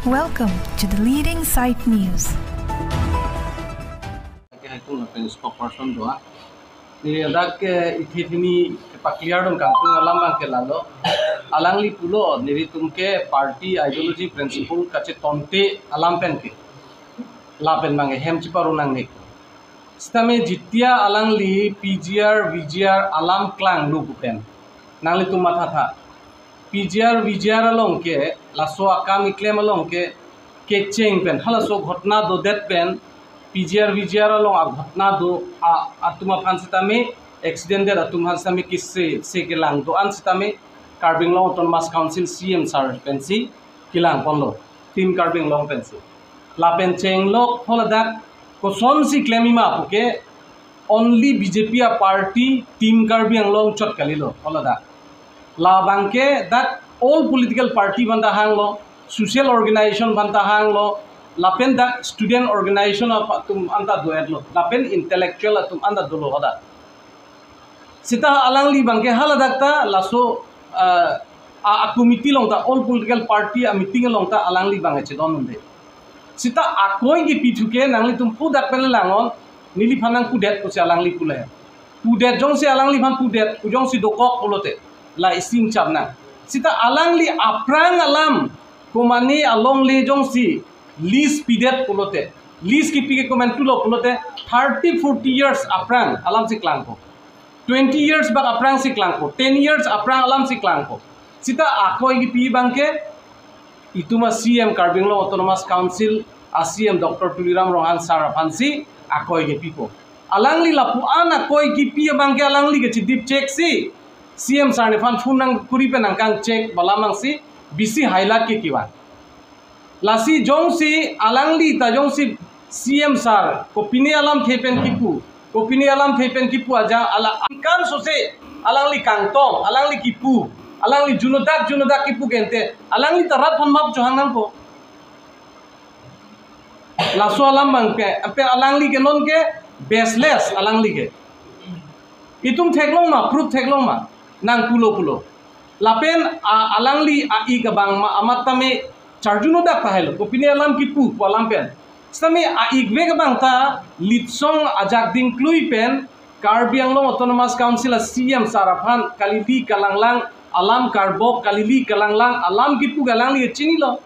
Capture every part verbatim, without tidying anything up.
Welcome to the leading site news. Ke haitung lapen spokesperson do-a. Neli ladak ke ithi thini ke pa-clear dun kangtung alam abang ke lalo. Alangli pulo nelitum ke party ideology principle kachetonte alam pen ke. Lapen abang hem cheparu nangne. Sitame jitia alangli P G R, V G R alam klanglo pu pen nanglitum mathatha. P G R, V G R along ke, laso akam keklem along ke, kecheng pen, halaso ghotna dodet pen, P G R, V G R along aghotna do, a, atum aphan sitame, accident det atum aphan sitame kese, se kelang do-an sitame, Karbi Anglong Autonomous Council C M sir pensi, kelang ponlo, Team Karbi Anglong pensi. Lapen chenglok pho ladak, kosonsi klem-i ma pu ke, only B J P a party, Team Karbi Anglong chot kalilo, pho ladak. Labang ke dak all political party aphanta hanglo, social organization aphanta hanglo, lapen dak student organization atum anta do-etlo, lapen intellectual atum anta dolo hadak. Sita alangli abang ke haladak ta laso, ah, a, a committee along ta all political party a meeting along ta alangli abang ke chedon unde. Sita akoi kepi thu ke nanglitum pudak pen langon, neliphan nangpudet pusi alangli pule. Pudet jongsi alangliphan pudet, pu jongsi dokok pulote, la isi ingchap nang. Sita alangli aphrang alam, komane alongle jongsi, lease pidet pulote, lease kepi ke komantulo pulote, thirty, forty years aphrang alamsi klangpo. Twenty years bak aphrangsi klangpo, ten years aphrang alamsi klangpo. Sita akoi kepi abang ke, itum a C M Karbi Anglong Autonomous Council a C M Doctor Tuliram Ronghang sir aphansi akoi kepipo. Alangli lapu-an akoi kepi abang ke alangli kechedip check si, C M sir nephan phone nangkuri pen nangkangcheck bala mangsi, bisi highlight ke kevan. Lasi jongsi alangli ta jongsi C M sir, kopine alamthe pen kipu, kopine alamthe pen kipu aja ala angkan sose alangli kangtong, alangli kipu, alangli junodak junodak kipu gente, alangli ta rat aphan map chohang nangpo. Laso alam abang ke, ape alangli ke non ke baseless alangli ke. Itum theklong ma, proof theklong ma, nangpulo pulo. Lapen a, alangli a-ik abang ma, amat tame charjunodak tahai lo, kopine alam kipu pu alam pen. Sitame a-ik vek abang ta, litsong ajak dingklui pen, Karbi Anglong Autonomous Council a C M sir aphan, kalili kalanglang, alam karbok, kalili kalanglang, alam kipu ke alangli chinilo.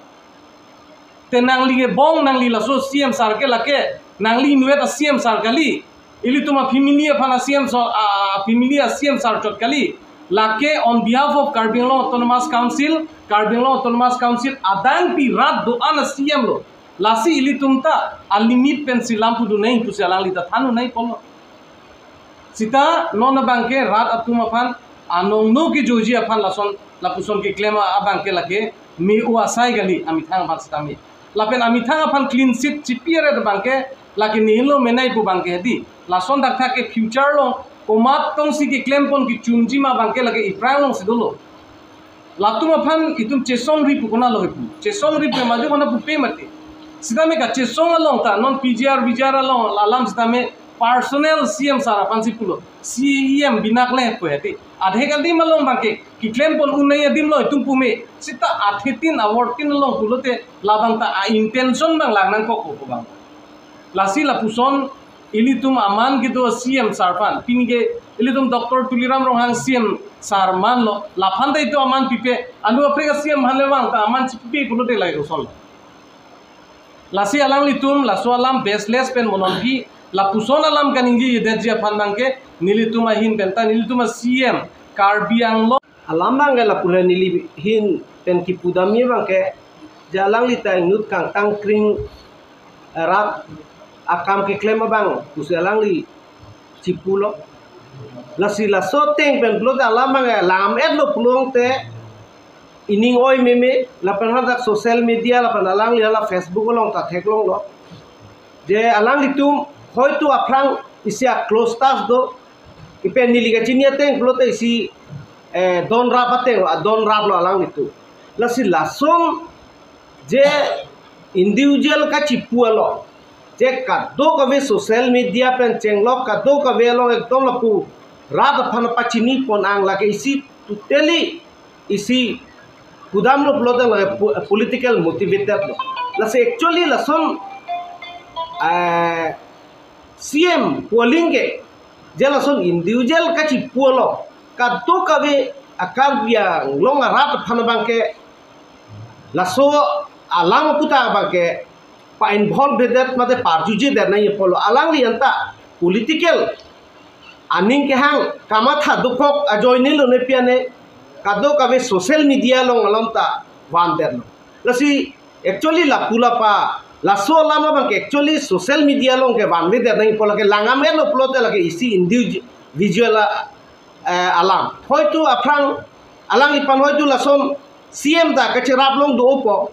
Te nangli ke bong, nangli laso C M sir ke lake, nangli inutvet a C M sir kali, ilitum a family aphan a C M so, a, a family a C M sir chot kali. Lake on behalf of Karbi Anglong Autonomous Council, Karbi Anglong Autonomous Council adang pi rat do-an a C M lo. Lasi ilitum ta a limit pensi lam pudun nai pusi alangli ta than-un nai pulo. Sita non abang ke rat atum aphan anong no kejoji aphan lason lapuson keklem abang ke lake me-o asai kali amethang aphan sitame. Lapen amethang aphan clean sheet chipi aret abang ke lake nihilo menei pu abang ke hedi. Lason dakthak ke future along komat tongsi keklem pon kechunji ma abang ke lake iphrang alongsi dolo. Latum aphan itum chesongri pu konat lo hepu. Chesongri pu maju konat pupe mati. Sitame kachesong along ta non P G R V G R along alam sitame personal C M sir aphansi pulo. C M binak le pu hedi. Adhe kali malong abang ke keklem pon un nai adim lo itum pume. Sita athetin avortin along pulote labang ta a intention abang lang nangkok ko abang. Lasi lapuson ilitum aman kedo C M sir aphan, pini ke ilitum Doctor Tuliram Ronghang C M sir manlo, laphan ta itum aman pipe, anu aphrang C M aphan le vang ta aman chipipe pulote lake kosonlo. Lasi alanglitum laso alam baseless pen mononpi, lapuson alam kaningje yedetji aphan abang ke nelitum ahin pen ta nelitum a C M Karbi Anglong alam abang ke lapu le neli ahin pen kipu damji abang ke, je alangli ta inut kangtang kring rat akam keklem abang pusi alangli chipulo. Lasi laso ateng pen pulote alam abang ke lam-etlo pulote ining oi meme, lapen hadak social media lapen alangli hala Facebook along ta theklonglo. Je alanglitum hoitu aphrang isi a close touch do, ipen neli kachini ateng pulote isi, eh, don rap ateng lo, adon raplo alanglitum. Lasi lason je individual kachipu along, je kadokave social media pen chenglok kadokave along ekdom lapu rat aphan pachini pon ang lake isi totally isi Pudamlo pulote lake po-, political motivated lo. Lasi actually lason, eh, C M polling ke, je lason individual kachipu along, kadokave a Karbi Anglong arat aphan abangke, laso alam aputhak abangke, pa-involve det mate parjuje det nangji apotlo. Alangli anta political aning kehang kamatha dokok ajoine lo ne piane, kadokave social media along along ta van det lo. Lasi actually lapu lapa, laso alam abangke actually social media along ke vanve det nangji apot lake langam-etlo pulote lake isi individual a, eh, alam. Hoitu aphrang alangliphan hoitu lason C M ta kacherap long do-opo,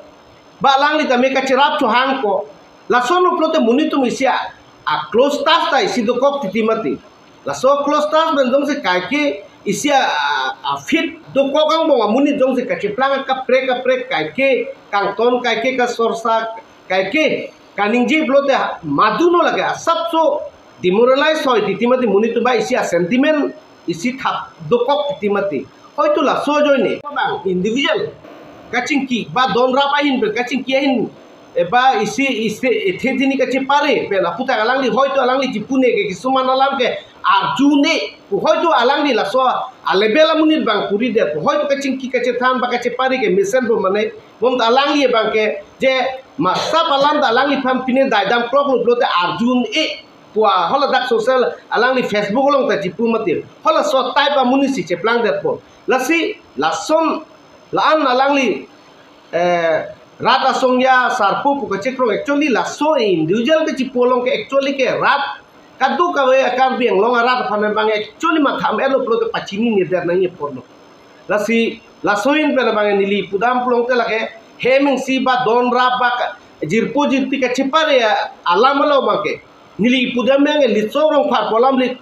ba alangli tame kacherap chohangpo. Lason pulote monit atum isi a, a close touch ta isi dokok titi mati. Laso close touch pen jongsi kaike isi a, a, a fit dokok angbong amonit jongsi kacheplang kaprek kaprek kaike kangton kaike kasorsa kaike kaningje pulote maduno lake asapso demoralize hoi titi mati, monit atum ba isi a sentiment isi thap dokok titi mati. Hoitu laso ajoine abang individual kachingki ba don rap ahin pen kachingki ahin, eh, ba isi isi ethe dini kachepare pen aputhak alangli hoitu alangli chipune ke kisuman alam ke arjune, hoitu alangli laso a level amonit abang puri det, hoitu kachingki kachethan ba kachepare ke mesenpo mane, bom ta alangli abangke je masap alam ta alangliphan pine daidam kloklo pulote arjune pu a haladak social alangli Facebook along ta chipu mati. Halaso type amonit si cheplang detpo. Lasi lason la-an alangli, eh, rat asong ya sarpo pu kachekroi. Actually laso individual kachipu along ke actually ke rat kadokave a Karbi Anglong arat aphan abang actually matham-etlo pulote pachinine det nangji apotlo. Lasi laso ahin pen abang neli pudam pulote lake hem isi ba don rap ba ka-, jirpo jirpi kachepare alam along abangke neli pudam yang Litso Rongphar pu alam lit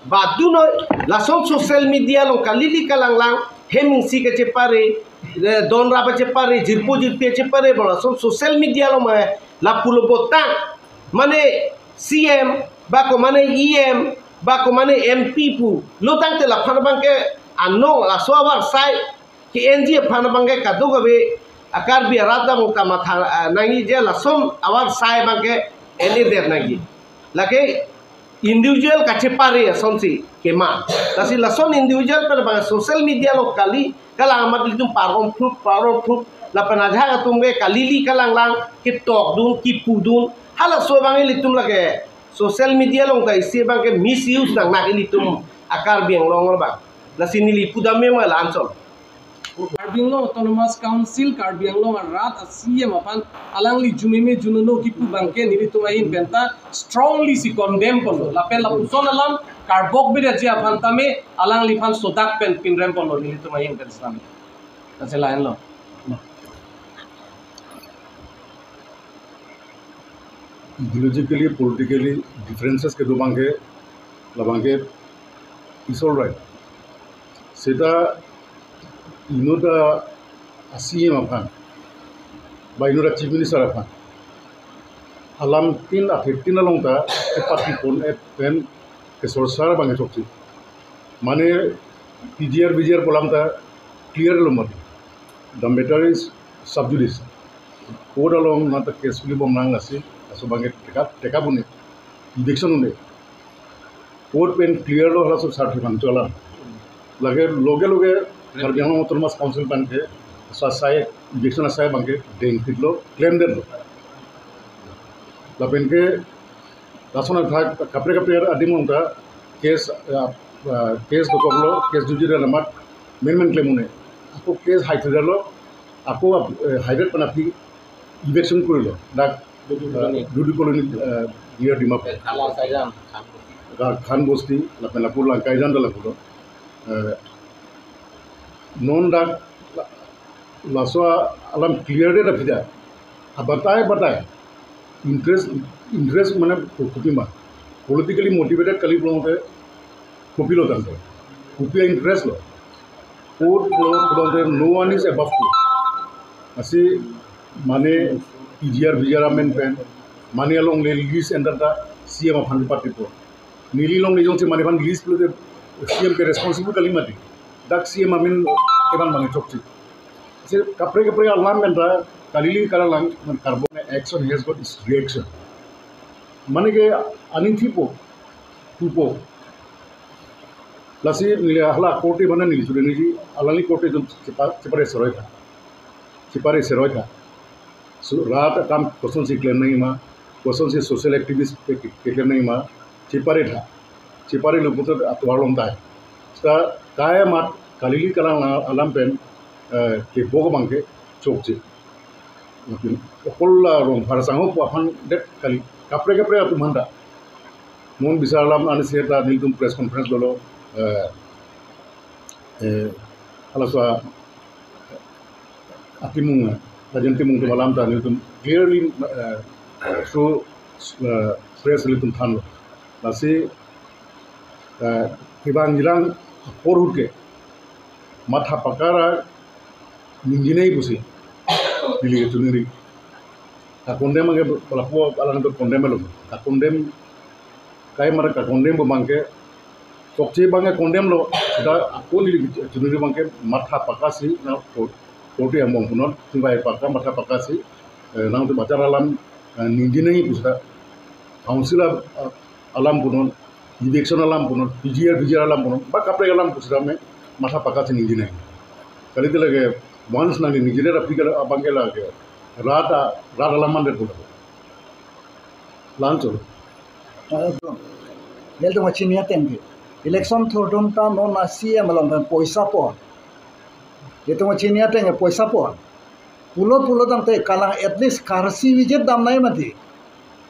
baduno lason social media along kalili kalanglang hem isi kachepare, eh, don rap kachepare, jirpo jirpi kachepare, ba lason social media along ma lapulo botang mane C M ba ko mane E M ba ko mane M P pulo tangte laphan abangke anong laso avarsai ke-enji aphan abangke kadokave a Karbi arat abang ta matha, ah, nangji je lason avarsai abangke en-e det nangji. Lake individual kachepare asonsi kema. Lasi lason individual pen abang social media along kali kalang amat ilitum paron proof, paron proof, lapen ajahak atum ke kalili kalanglang, ketokdun, kipudun, halaso abang ilitum lake social media along ta isi abangke misuse nangnak ilitum a Karbi Anglong abang. Lasi neli pudam mema la-anchot. Karbi Anglong Autonomous Council, Karbi Anglong arat a C M aphan alangli jumeme junono kipu abangke nelitum ahin pen ta strongly si condemn ponlo. Lapen lapuson alam karbok beda je aphan tame alangliphan sodak pen pinrem ponlo nelitum ahin pen sami. Lasi la-anlo. Ideologically, politically differences kedo abangke, labangke is all right. Seta inut a C M aphan ba inut a Chief Minister aphan alamtin athe tin along ta kepatipon-et pen kesorsar abang chokche. Mane P G R, V G R pu alam ta clear lo mati. The matter is sub judice. Court along nangta case kuli bomnang lasi, laso abangke take up, take up un-e, eviction un-e. Court pen clear lo halaso sarthe bang chola. Lake loge loge Karbi Anglong Autonomous Council abangke sa sai eviction asai abangke dengphitlo, claim detlo. Lapenke lason athak kaprek kaprek adim along ta case, ah, ah, case dokoklo, case jujire amat main main claim un-e. Ako case haithudetlo, ako, eh, haidet pen aphi eviction korilo. Dak, Dudu ah, Colony. Dudu Colony, ah, near Dimapur. Langkaijan. Ga-, Khan Bosti, lapen lapu Langkaijan ta lapulo. Eh, non dak la-, laso alam clear det aphi ta abatai batai interest, interest mane ko-, kopima politically motivated kali pulote kopilo tangte, kopi a-interest lo. Court pulo pulote no one is above court. Lasi mane P G R V G R amen pen mane along le lease enter ta C M aphan patipo. Neli along ni jongsi mane aphan lease pulote C M ke responsible kali mati. Dak C M amen kevan abang chokche. Se kaprek kaprek alam pen ta kalili kalanglang, man karbon action has got its reaction. Mane ke aning thipo, thupo. Lasi neli hala korte mana neli sudah neli alangli korte jom chepa-, chepare seroi tha. Chepare seroi tha. So, rat akam kosonsi klem nangji ma, kosonsi social activist ke, ke, keklem nangji ma, chepare tha. Chepare lo putar atovar lom tai. Seta kai amat kalili kalang alam pen, eh, kebok abang ke chokche. Lapen okol la Rongphar asangho pu aphan det kali, kaprek kaprek atum aphan ta. Mon bisar alam ansi ta nelitum press conference dolo, eh, eh, halaso atimung, Rajen Timung atum alam ta nelitum clearly, eh, through, eh, press nelitum thanlo. Lasi, eh, kevang jilang apor ahut ke matha pakara ningje nangji pusi neli ke choningri. Ka condemn abang ke lapu alang to condemn lo. Ka condemn kai mara ka condemn abang ke chokche abang ke condemn lo. Seta ako neli choningri abang ke matha pakka si na ko-, korte angbong punon, tingbai pakka matha pakka si, eh, nangtum achar alam, eh, ningje nangji pu seta council a-, a-, alam punon, eviction alam punon, P G R, V G R alam punon, ba kaprek alam pu seta me matha pakka si ningje nangji. Kalite lake once nangli ningjedet aphi ke abang ke lake rat a-, rat alam mandet punon. Lancho. Nelitum kachini ateng ke. Election thurdun ta non a C M along pen poisa pon. Nelitum kachini ateng ke poisa pon. Pulo pulo tangte kalang at least karsi visit dam nangji mati.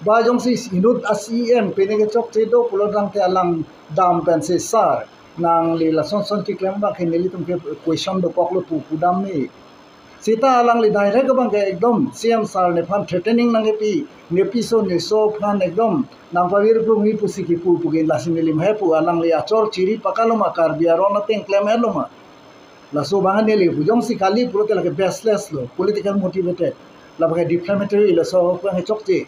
Ba jongsi inut a C M pine ke chokche do pulo tangte alang dam pensi sir, nangli lason son keklem abang ke nelitum ke question dokoklo pu pudam me. Seta alangli direct abang ke ekdom C M sir nephan threatening nangkepi, nepiso neso aphan ekdom nangpavir krung nangji pusi kipu pu ke lasi neli mahai pu alangli achor chiri pakka lo ma Karbi aron ateng klem-et lo ma. Laso abang neli pu jongsi kali pulote lake baseless lo, political motivated. Labang ke defamatory laso abang ke chokche.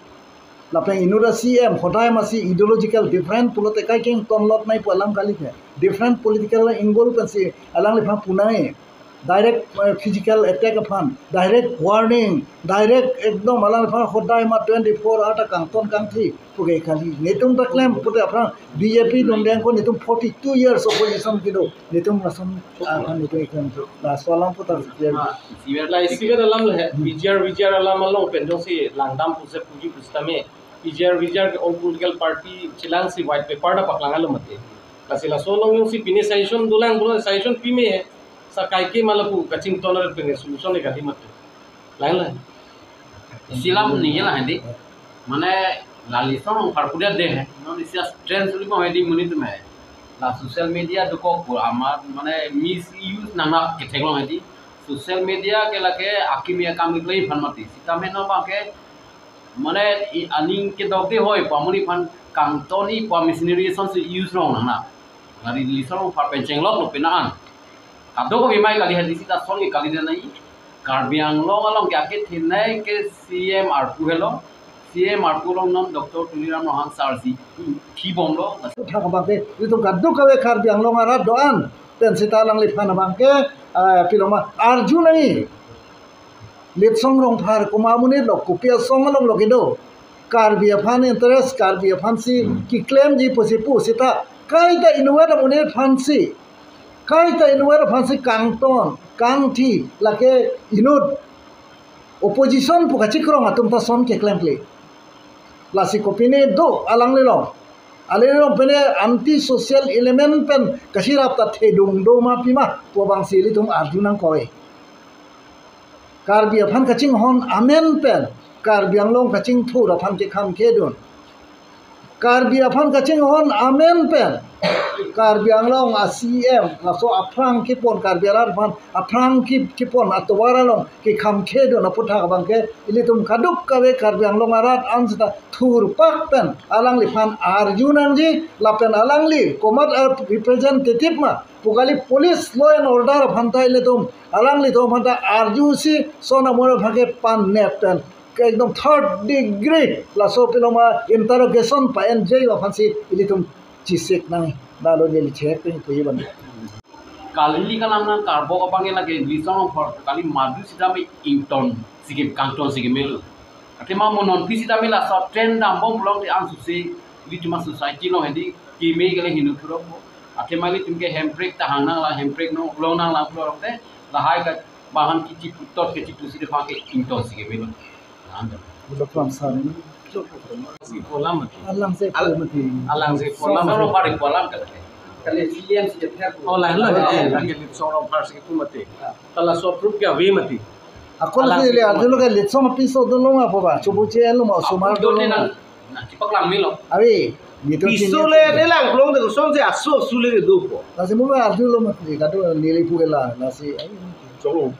Lapen inut a C M hodai masi ideological different pulote kai kengton lot nangji pu alam kali ke. Different political angle pensi alangliphan pu nangji. Direct, eh, physical attack aphan, direct warning, direct ekdom alangliphan hodai ma twenty-four hour ta kangton kangthi pu ke kali. Netum ta klem pute aphrang B J P dundeng ko netum forty-two years opposition kedo. Netum lason aphan netum eklem tu. Laso alam putar sekian. Ah, isivet la isivet alam le he. Hmm. P G R, V G R alam along pen jongsi langdam pusi puji pusi tame. P G R, V G R ke all political party chelangsi white paper ta paklang alo mati. Lasi laso along jongsi pine suggestion dolang pulo suggestion pime he. Sa kaike ma lapu kachington aret pen solution ke kali mati. Lain lain. Isi alam ningje la hedi. Mane la Litsong Rongphar pudet de he. Non isi a trend suli mo hedi monit me. La social media dokok pu amat mane misuse nangnak ketheklong hedi. Social media ke lake akimi akam keklem aphan mati. Sitame non abang ke mane i aning kedok de hoi pu amonit aphan kangton-i pu a machinery asonsi use rong nangnak. Lari Litsong Rongphar pen chenglok lo pina an. Kadokave mai kali hedi seta son ke kali de nai. Karbi Anglong along ke akethenei ke C M arpu helo. C M arpu along non Doctor Tuliram Ronghang sir si thibomlo. Thak abang ke, itum kadokave Karbi Anglong arat do-an pen seta alangliphan abang ke, eh, piloma arju nangji. Litsong Rongphar komat amonit lo, kopi asong along lo kedo. Karbi aphan interest, Karbi aphansi keklemji pusi pu seta kaita inutvet amonit aphansi, kaita inutvet aphansi kangton kangthi lake inut opposition pu kachikrong atum ta son keklemkle. Lasi kopine do alanglilong. Alanglilong pine anti social element pen kachirap ta thedung do ma pima pu abangsi ilitum arju nangkok. Karbi aphan kachinghon amen pen Karbi Anglong kachingthur aphan kekham kedun. Karbi aphan kachinghon amen pen Karbi Anglong a C M laso aphrang kepon, Karbi arat aphan aphrang ke-, kepon atovar along kekham kedun aputhak abang ke ilitum kadokave Karbi Anglong arat an seta thurpak pen alangliphan arju nangji lapen alangli komat a-representative ma pu kali, police law and order aphan ta ilitum alanglitum aphan ta arjusi son amor aphan ke pan-et pen ke ekdom third degree laso piloma interrogation pa-enji aphansi ilitum chisik nang dalo neli chek pin puji ban. Kali kalang nang karbok abang lake Litsong Rongphar kali madu sitame ington si ke kangton si kemelo. Athema mo non pi sitame laso trend dambom pulote angsose ilitum asociety along hedi keme kele hinu thurok. Athema ilitum ke hemprek tahang nanglang, hemprek nonglong nanglang pulote lahai ke bahan kechiputhot kechipusi de pake ington si kemelo. Doklam sar. Si kolam mati. Alang se Al- kolam mati. Alang se kolam Soro mati. Pari kolam ka. Kali C M si ke pher. Oh, lain lo, eh, lagi Litsong Rongphar si pu mati. Tala so proof ke ave mati. Ako Alang lagi si le kolam arjulo mati. Ke Litsong piso dolo ma po ba. Chobo che lo ma osomar Ako dolo dole ma. Nang, nang, chipaklang melo. Ave. Nito Piso chini le pu. Ne lang long de song se aso sule ke dopo. Lasi mo ba arjulo mati. Kado neli pu ke la. Lasi, ai. Chong.